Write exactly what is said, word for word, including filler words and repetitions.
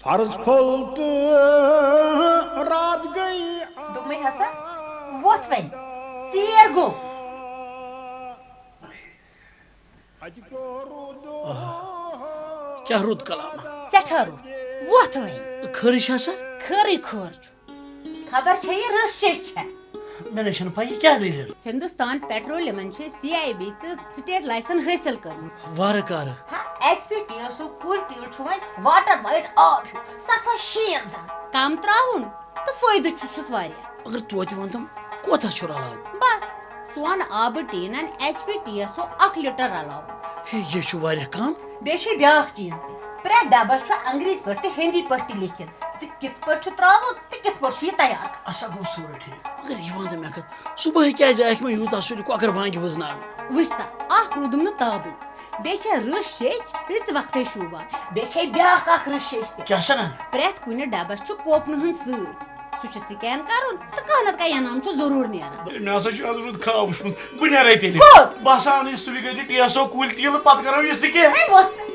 فرض کھوٚل تہٕ راتھ گٔے۔ دوٚپمَے ہسا، وۄتھ وۄنۍ، ژیر گوٚو۔ کیٛاہ رُت کلام۔ سٮ۪ٹھاہ رُت۔ وۄتھ وۄنۍ۔ خٲرٕے چھا سا؟ خٲرٕے خٲر چھُ۔ خبر چھےٚ یہِ رٕژ شیٚچھ چھےٚ؟ مےٚ نَے چھَنہٕ پَے یہِ کیٛاہ دٔلیٖل۔ ہندوستان پیٹرولیم چھِ سی آئی بی تہٕ سٹیٹ لائسنس حٲصِل کٔرمٕژ۔ وارٕ کارٕ۔ ہا، H P T S O کُل تیٖل چھُ وۄنۍ واٹر وایٹ آب ہیوٗ، سفا شیٖن زن۔ کم ترٛاوُن تہٕ فٲیدٕ چھُ چھُس واریاہ۔ مگر توتہِ وَن تم، کوتاہ چھُ رلاوُن؟ بس، ژۄن آبہٕ ٹیٖنن H P T S O اکھ لیٹر رلاوُن۔ ہے، یہِ چھُ واریاہ کم۔ بیٚیہِ چھُ بیٛاکھ چیٖز تہِ، پرٛٮ۪تھ ڈبس چھُ انگریزی پٲٹھۍ تہٕ ہندی پٲٹھۍ تہِ لیکھِتھ زِ کِتھ پٲٹھۍ چھُ ترٛاوُن تہٕ کِتھ پٲٹھۍ چھُ یہِ تیار کرُن۔ اسا گوٚو سورُے ٹھیٖک، مگر یہِ وَن تہٕ مےٚ کتھ، صُبحٲے کیٛازِ آیکھ مےٚ یوٗتاہ سُلہِ کۄکر بانگہِ وٕزناونہِ؟ وٕچھ سا، اکھ روٗدُم نہٕ تابٕے، بیٚیہِ چھےٚ رٕژ شیٚچھ رٕژِ وقتَے شوٗبان، بیٚیہِ چھےٚ بیٛاکھ اکھ رٕژ شیٚچھ تہِ۔ کیٛاہ سنا؟ پرٛٮ۪تھ کُنہِ ڈبس چھُ کوپنہٕ ہٕن سۭتۍ، سُہ چھُ سکین کرُن تہٕ کانٛہہ نتہٕ کانٛہہ انعام چھُ ضروٗر نیران۔ مےٚ ہسا چھُ از رُت خواب وُچھمُت، بہٕ نیرے تیٚلہِ۔ کوٚت؟ بہٕ ہسا انہٕ یہِ سُلہِ گٔرِ ٹی ایس او کُلۍ تیٖل، پتہٕ کرو یہِ سکین۔ ہے، وۄتھ ژٕ۔